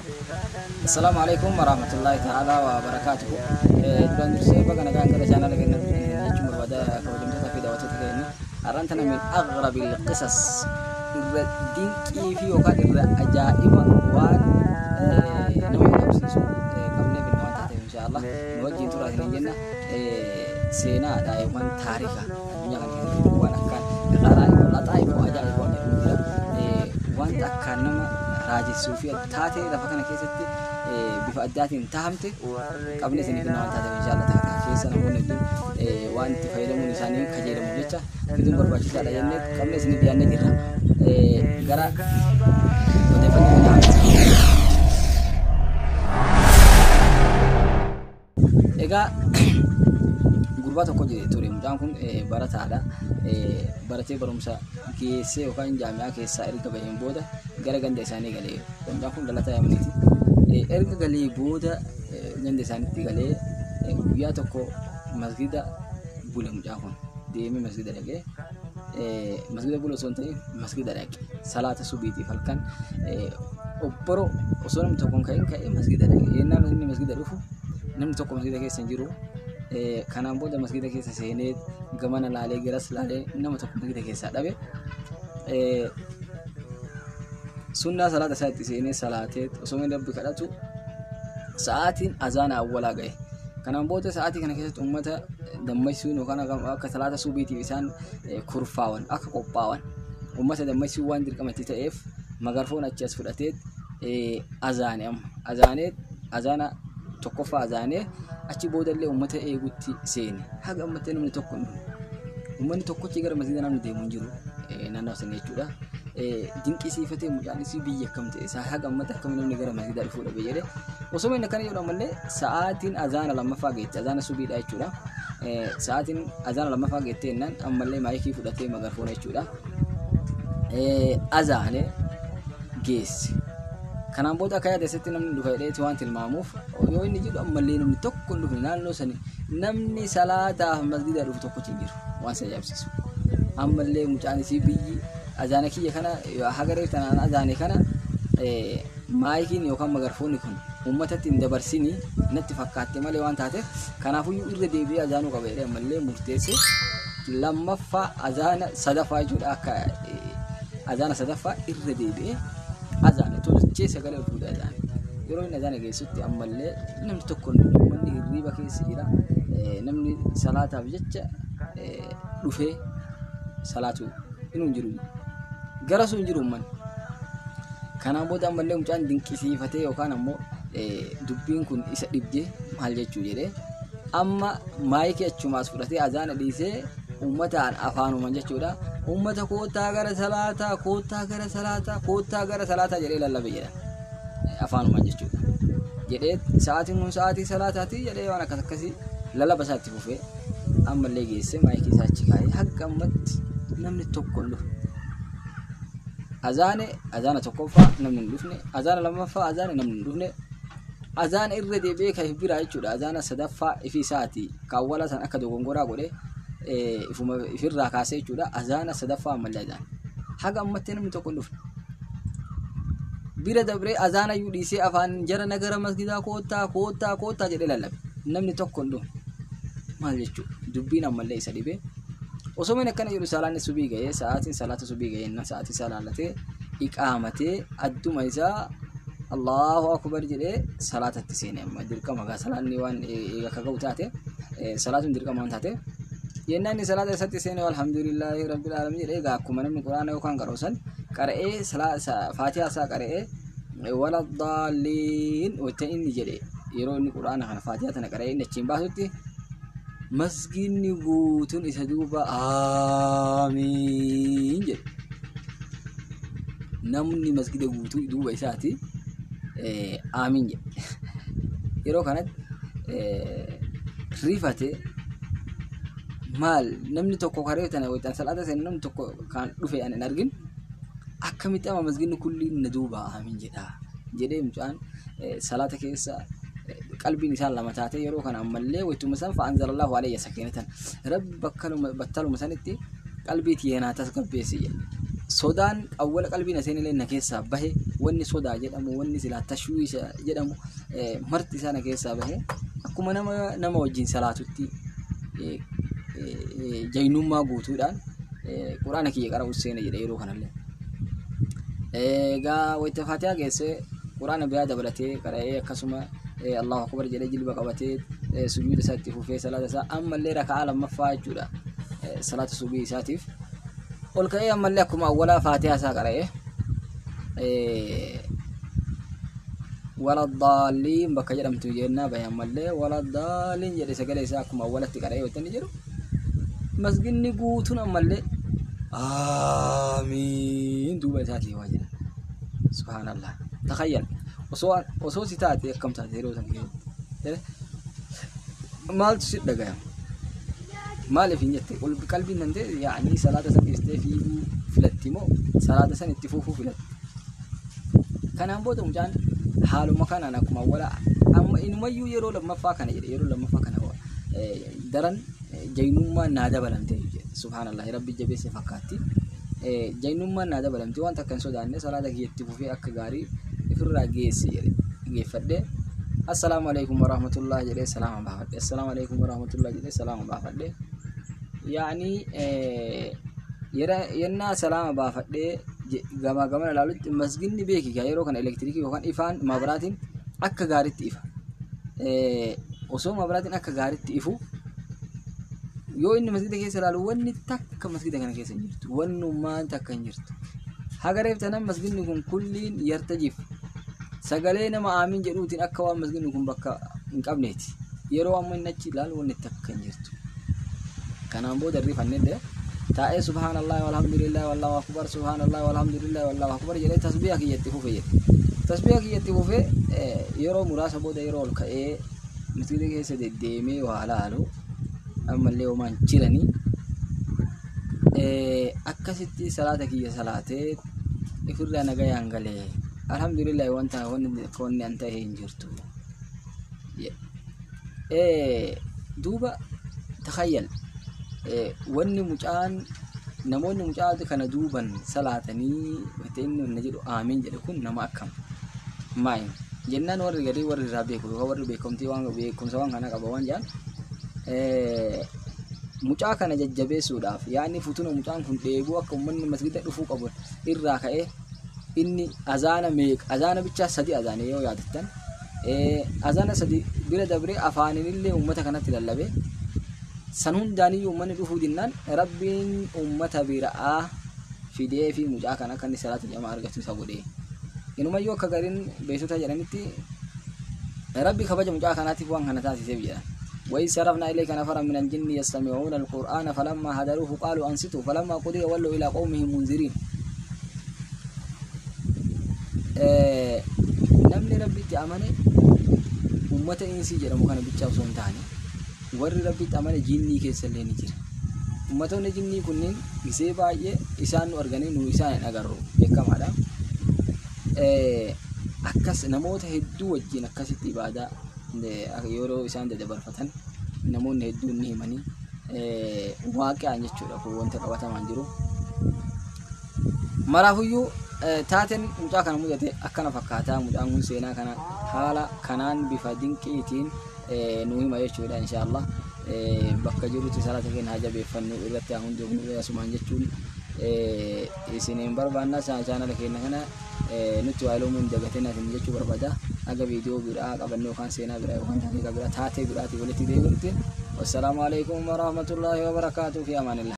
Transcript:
Assalaamu alaikum warahmatullahi ta'ala wa barakaatuhu. Duraan dursee baga nagaan gara chaanala keenya jechuun barbaada, kabajamtoota fi daawwattoota keenya. Har'aan tana min aghrabil qisas, irra dinqii fi yookaan irra ajaa'iba waan nama ajaa'ibsiisu qabnee finna waan taateef, inshaallah nu wajjin turaa isin jenna. Seenaadha yookaan taarika addunyaa kana keessatti waan akkaan laxaa'ifu ajaa'ibu waan jedhamu jira. Wanta akkaan nama raajessuu fi taatee lafa kana keessatti bifa addaatiin tahamte qabne isinii finna waan taateef, inshaallah takka keessa namoonni hedduun waan itti fayyadamuun isaanii kajeelamuuf jecha fiduun barbaachisaadha jennee qabne isinii dhiyaannee jirra. Gara odeeffannoo kanaa. Egaa gurbaa tokko ture. Mucaan kun barataadha. Baratee barumsa geessee yookaan jaami'aa keessaa erga baheen booda gara ganda isaanii galee. Mucaan kun dhalataa Yamaniiti. Erga galee booda ganda isaaniitti galee guyyaa tokko masgida bule. Mucaan kun deemee masgida dhaqee, masgida bule osoo hin ta'in masgida dhaqe. Salaata subiitiif halkan obboro osoo namni tokko hin ka'in ka'ee masgida dhaqe. Yennaa inni masgida dhufu namni tokko masgida keessa hin jiru. Kanaan booda masgida keessa seenee gamana laalee, garas laalee, nama tokko masgida keessaa dhabe. Sunnaa salaata isaa itti seenee salaatee osoo inni Rabbi kadhatu sa'aatiin azaana awwalaa ga'e. Kanaan booda sa'aatii kana keessatti uummata dammaqsuun yookaan akka salaata subiitiif isaan kurfaawan, akka qophaawan uummata dammaqsuun waan dirqama itti ta'eef, magarfoon achi as fudhatee azaane. Amma azaanee, azaana tokkoffaa azaanee, achi boodallee uummata eegutti seene. Haga ammatti namni tokko hin dhufne. Uummanni tokkochi gara masgiida namni deemu hin jiru naannoo sana jechuudha. Dinqisiifatee mucaan isii, biyya akkam ta'e isaa, haga ammatti akkam namni gara masgiidaa dhufuu dhabe jedhe. Osoo inni akkana jedhu ammallee sa'aatiin azaana lammaffaa geette, azaana subiidha jechuudha. Sa'aatiin azaana lammaffaa geette jennaan ammallee maayikii fudhatee, magarfoona jechuudha. Azaane geesse. Kanaan booda akka yaada isaatti namni dhufa jedheeti waan tilmaamuuf yoo inni jedhu ammallee namni tokko hin dhufne. Naannoo sani namni salaataaf masgida dhufu tokkochi hin jiru, waan isa ajaa'ibsiisu. Ammallee mucaan isii, biyyi azaana kiyya kana haga reef tanaan azaane kana maayikiin yookaan magarfoonni kun uummatatti hin dabarsini natti fakkaatte malee waan taateef, kanaafuyyuu irra deebi'ee azaanuu qaba jedhee ammallee murteesse. Lammaffaa azaana sadaffaa jechuudha, akka azaana sadaffaa irra deebi'ee azaane, tolchee sagalee ol fuudhee azaane. Yeroo inni azaana geessutti ammallee namni tokko hin dhufne. Uummanni hirriiba keessa jira. Namni salaataaf jecha dhufee salaatu inuu hin jiru. Gara sun hin jiru uummanni. Kanaan booda ammallee mucaan dinqisiifatee yookaan ammoo dubbiin kun isa dhibdee, maal jechuu jedhee, amma maayikii achumaas fudhatee azaana dhiisee uummataan afaanuman jechuudha. Uummata "Koottaa gara salaataa, koottaa gara salaataa, koottaa gara salaataa" jedhee lallabe jedha. Afaanuman jechuudha. Jedhee "Sa'aatiin kun sa'aatii salaataati" jedhee waan akkas akkasii lallaba isaa itti fufee ammallee geessee maayikii isaa achi kaa'ee haga ammatti namni tokko hin dhufne. Azaane, azaana tokkoffaa namni hin dhufne, azaana lammaffaa azaane namni hin dhufne, azaana irra deebi'ee kan biraa jechuudha. Azaana sadaffaa ifi isaati kaawwala san akka dogongoraa godhe ifuma ifirraa kaasee jechuudha. Azaana sadaffaa ammallee azaana. Haga ammatti namni tokko hin dhufne. Bira dabree azaana iyyuu dhiisee afaan jara nagara masgidaa "Koottaa, koottaa, koottaa" jedhee lallabe. Namni tokko hin dhufne. Maal jechuudha? Dubbiin ammallee isa dhibee. Osoo inni akkana jedhu salaanni subii ga'ee, sa'aatiin salaata subii ga'ee innaan sa'aatii isaa laallatee iqaamatee adduma isaa "Allahu akbar" jedhee salaatatti seene. Amma dirqama gaa salaanni waan akka ga'u taate, salaatuun dirqama waan taate, yennaa inni salaata isatti seene "Alhamdulillahi rabbil alamin" jedhee gaa akkuma namni quraana yookaan qara'u san qara'ee, faatihaa isaa qara'ee, "Wala daalliin" wanta inni jedhe, yeroo inni quraana kana faatihaa tana qara'ee inni achiin baasutti masgiinni guutuun isa duuba "Aamiin" jedhe. Namni masgida guutuu duuba isaati "Aamiin" jedhe. Yeroo kanatti rifate, maal namni tokko karee tana waytaan salaata seene namni tokko kan dhufe ani hin argin, akkamitti amma masginni kulliin na duuba "Aamiin" jedha jedhee. Mucaan salaata keessa qalbiin isaa lama taate. Yeroo kana ammallee waytuma san fa'anzalallahu alayya sakiinatan, Rabbi bakkaluma battaluma sanitti qalbii tiyya naa tasgabbeessi jedhe. Sodaan awwala qalbii na seenillee na keessaa bahe. Wanni sodaa jedhamu, wanni silaa tashwiisha jedhamu marti isaa na keessaa bahee akkuma nama wajjin salaatutti jaynummaa guutuudhaan quraana kiyya qara'uu seene jedhe yeroo kanallee. Egaa wayita Faatihaa geessee quraana biraa dabalatee qara'ee akkasuma Allahu Akbar jedhee jilba qabatee sujuuda isaa itti fufee salaata isaa ammallee raka'aa lammaffaa jechuudha salaata subii isaatiif ol ka'ee ammallee akkuma awwalaa Faatihaa isaa qara'ee wala daalliin bakka jedhamtu jennaa bahe ammallee wala daalliin jedhe sagalee isaa akkuma awwalatti qara'ee wayita inni jedhu masginni guutuun ammallee aamiin duuba isaatii waa jedhan. Subhaanallah. Takhayyal osoo si taate akkam taate yeroo san keessatti maaltu si dhagayama? Maaliif hin jette qalbiin dandee yaa'anii salaata san dhiistee fiiguu filatti moo salaata san itti fufuu filatti? Kanaan booda mucaan haaluma kanaan akkuma awwala amma inumayyuu yeroo lammaffaa kana jedhe yeroo lammaffaa kana daran jaynummaan naa dabalamte jedhe. Subhaanallah, rabbi jabeesse fakkaatti. Jaynummaan naa dabalamte, waan takka hin sodaanne, salaata kiyyatti fufee akka gaarii ifirraa geesse jedhe. Geeffadhee assalaamu alaikum warahmatullah jedhee salaama baafadhe, assalaamu alaikum warahmatullah jedhee salaama baafadhe. Yaani yennaa salaama baafadhee gamaa gamana ilaalutti masginni beeki yeroo kana elektirikii yookaan ifaan mabraatiin akka gaariitti ifa. Osoo mabraatiin akka gaariitti ifu yoo inni masgida keessa ilaalu wanni takka masgida kana keessa hin jirtu, wannummaan takka hin jirtu. Haga reef tanan masginni kun kulliin yartajif sagalee nama aamiin jedhuutiin akka waan masginni kun bakka hin qabneeti. Yeroo amma inni achi ilaalu wanni takka hin jirtu. Kanaan booda rifannellee taa'ee subhaanallah walhamdulillah wallahu akbar subhaanallah walhamdulillah wallahu akbar jedhee tasbiha kiyyatti fufe jedhe. Tasbiha kiyyatti fufee yeroo muraasa booda yeroo ol ka'ee masgida keessa deddeemee waa laalu ammallee homaan jiranii akkasitti salaata kiyya salaatee ifirraa nagayaan galee alhamdulillah wanta wanni an ta'e hin jirtu. Duuba takhayyal wanni mucaan namoonni mucaa kana duuban salaatanii wanta inni wanna jedhu aamiin jedhe kun nama akkam maayin jennaan warri gadii warri irraa beeku yookaan warri beekumtii waan beekumsa waan kana qaba waan jedhan mucaa kana jajjabeessuudhaaf yaani futuna mucaan kun dheebuu akka uummanni masgida dhufuu qabu irraa ka'ee inni azaana meeqa azaana bichaa sadi azaane yoo yaadattan azaana sadi bira dabree afaaninillee uummata kanatti lallabe san hundaaniyyuu uummanni dhufuu dinnaan rabbiin uummata biraa fidee fi mucaa kana akka inni salaata jamaa argatu isa godhe. Inumayyuu akka gariin beeksota jedhanitti rabbi kabaja mucaa kanaatiif waan kana taasiseef jedhan. وإذ صرفنا إليك نفرا من الجن يستمعون القرآن فلما حضروه قالوا أنصتوا فلما قضي ولوا إلى قومهم منذرين. Namni rabbitti amane uummata insii jedhamu kana bichaa osoo hin taane warri rabbitti amane jinnii keessa illee ni jira. Uummattoonni jinnii kunneen gisee baay'ee isaan nu arganii nu isaan hin agarru beekamaadha. Akkas namoota hedduu wajjin akkasitti ibaadaa yeroo isaan daddabarfatan namoonni hedduun ni himanii waaqaan jechuudha kun wanta qabatamaan jiru. Maraafuyyuu taateen mucaa kana mudate akkana fakkaataa mucaan kun seenaa kana haala kanaan bifa dinqiitiin nu hima jechuudha inshaallah. Bakka jirutti salaata keenya haa jabeeffannu irratti haa hundoofnu asumaan jechuun isiniin barbaanna chaanala keenya kana nutti waa iloomuun dagateen asin jechuu barbaada. Aga viidiyoo biraa qabanne yookaan seenaa biraa yookaan taatee biraa taatee biraatii walitti deebinutti wassalaamu alaikum warahmatullaahi wabarakaatuh fi amaanillah.